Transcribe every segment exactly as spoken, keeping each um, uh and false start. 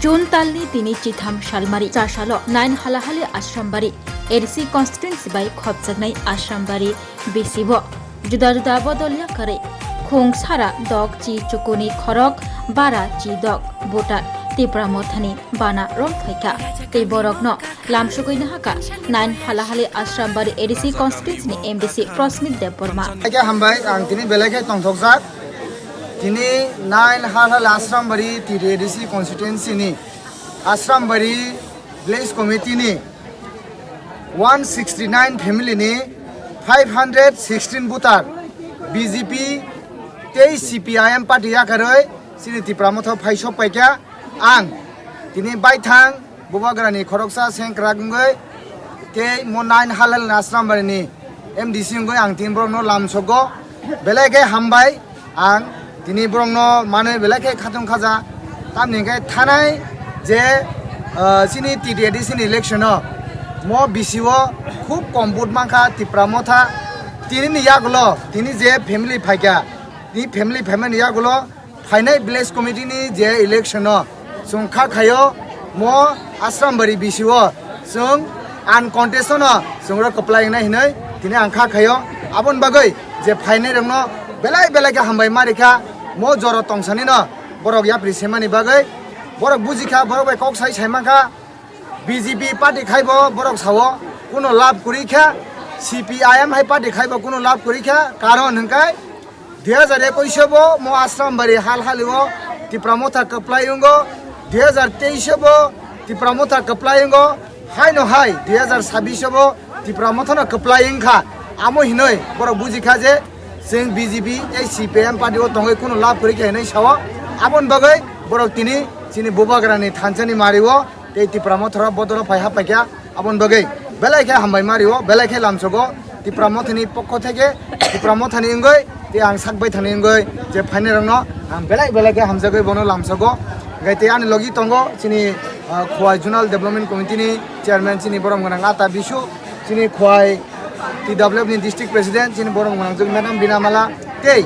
June talni tini chitham salmari chasalo nine Halahali Ashrambari A D C constituency bai khopjaknai Ashrambari B C o juda juda bodol yakarwi khung sara dok chi chukuni khorok bara chi dok voter Tipra Mothani bana rom phaikha tei borokno lamsugwi nahaka nine Halahali Ashrambari A D C constituency ni M D C Prosmit Debbarma. Belai khe hambai, ang tini belai khe tongthokjak. Tini nine Halahali Ashrambari T D A D C constituency ni Ashrambari Village Committee ni one sixty nine family ni five hundred sixteen voter B J P tei C P I M party yakarwi chini Tipra Motha phai sok paikha. Ang tini baithang Bubagrani khoroksa sengkrak wngwi tei mo nine Halahali Ashrambari ni M D C wngwi ang tini borokno lamsogo. Belai khe hambai, ang tini borokno manwi belai khe khatung khaja. Tamni hwnkhe thanai je, ah, chini T D A D C ni election o mo B C o khub kom vote mankha Tipra Motha. Tini ni yagulo tini je family phaikha, tini family phaimani yagulo phainai village committee ni je election o chwng kha khaio mo Ashrambari B C o chwng uncontested no chwng rok kwplai wngnai hinwi tini ang kha khaio. Aboni bagwi je phainai rokno belai belai khe hambai ma rikha, mo jora tongsani no borok yapri semani bagwi. Borok bujikha, borok bai kok sai sai mankha. B J P party khaibo borok sao kuno lab kwrwi kha, C P I M hai party khaibo kuno lab kwrwi kha, karon hwnkhe dui hajar ekwis o bo mo Ashrambari Halahali o Tipra Motha kwplai wngo, dui hajar teis o bo Tipra Motha kwplai wngo, haino hai dui hajar sabis o bo Tipra Motha no kwplai wngkha. Amo hinoi borok bujikha je chwng B J P tei C P I M party o tongwi kuno lab kwrwi kha hinoi sao. Aboni bagwi borok tini chini Bubagrani thansani mari o tei Tipra Motha rok bodol o phai ha paikha, aboni bagwi belai khe hambai ma rio, belai khe lamsogo Tipra Mothani pokho theke, Tipra Mothani wngwi tei ang sak bai thani wngwi je phainai rokno ang belai belai khe hamjagwi bono lamsogo. Hwnkhe tei ani logi tongo chini, ah, Khowai Zonal Development Committee ni chairman chini borom gwnang Ata Bisu, chini Khowai T W F ni district president chini borom gwnang Madam Bina Mala tei,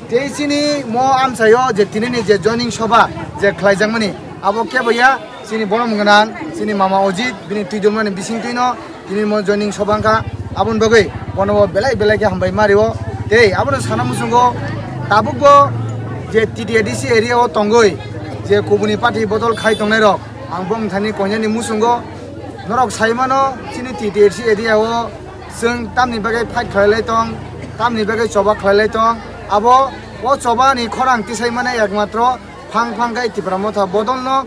tei chini mo amchaio je tini ni je joining soba je khlaijakmani abo kebo ya, chini borom gwnang, chini mama Ojit, bini twi dulmani bising twino, tini mo joining sobangkha, aboni bagwi bono bo belai belai khe hambai ma rio. Tei abono sana muchungo tabukbo je T T A D C area o tongwi je kubuni party bodol khai tongnai rok, ang bongthani koinani muchungo norok sai mano chini T T A D C area o chwng tamni bagwi fight khlai lai tong, tamni bagwi choba khlai lai tong, abo o choba ni khorang tisai mano ekmatro phang phang khe Tipra Motha bodol no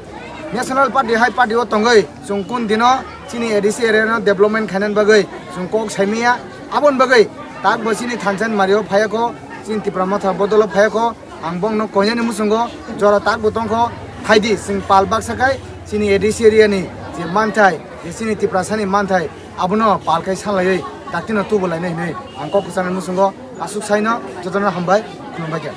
National Party hai party o tongwi chwng kun dino chini A D C area no development khainani bagwi chwng kok sai maya. Aboni bagwi tak bo chini thansa ni mari o phaiya kho, chini Tipra Motha bodol o phaiya kho, ang bongno koinani muchungo jora tak bo tong kho, phaidi chwng pal baksa khai chini A D C area ni je manthai, je chini Tiprasa ni manthai, abono pal khai salaiwi daktino tubu lainai hinwi ang kok kwchangni muchungo aswk saino jotono hambai khulumbai kha.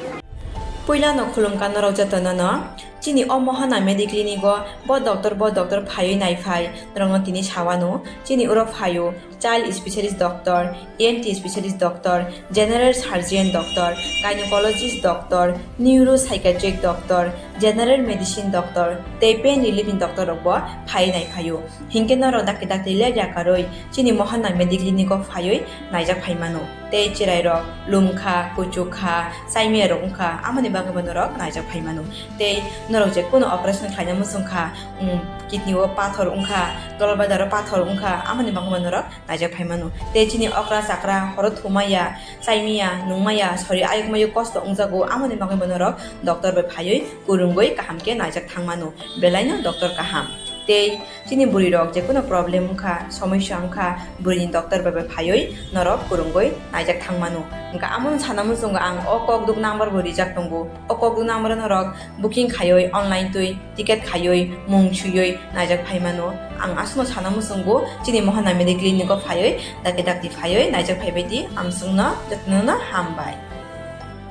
Puilano khulumkha norok jotono no. Chini o Mohana Medi Clinic o bo doctor, bo doctor phaiwi naiphai norokno tini sawano. Chini oro phaio child specialist doctor, E N T specialist doctor, general surgeon doctor, gynecologist doctor, neuropsychiatric doctor, general medicine doctor tei pain relief ni doctor rok bo phaiwi naiphaio. Hinkhe norok dakti dakti le yakarwi chini Mohana Medi Clinic o phaiwi naijak phai mano. Tei chwrairok lumkha, kuchukha, chaimiyarok wngkha, amoni bagwi bo norok naijak phai mano. Tei norok je kunu operation khlaina muchungkha, um, kidney o pathor wngkha, gallbladder o pathor wngkha, amoni bagwi bo norok naijak phai mano. Tei chini okra chakra horo thumaya, chaimaya, nungmaya, sori ayukmaya kosto wngjago, amoni bagwi bo norok doctor bai phaiwi kwrwngwi kaham khe naijak thang mano. Belaino doctor kaham. Tei chini bwrwi rok je kunu problem wngkha, somosya wngkha, bwrwini doctor bai bai phaiwi norok kwrwngwi naijak thang mano. Wngkha amo sana muchungo ang o kokduk number bo rijak tongo. O kokduk number o norok booking khaiwi online twi ticket khaiwi mung swiwi naijak phai mano. Ang aswkno sana muchungo chini Mohana Medi Clinic o phaiwi dakti dakti phaiwi naijak phaibai di, amswkno jotono no hambai.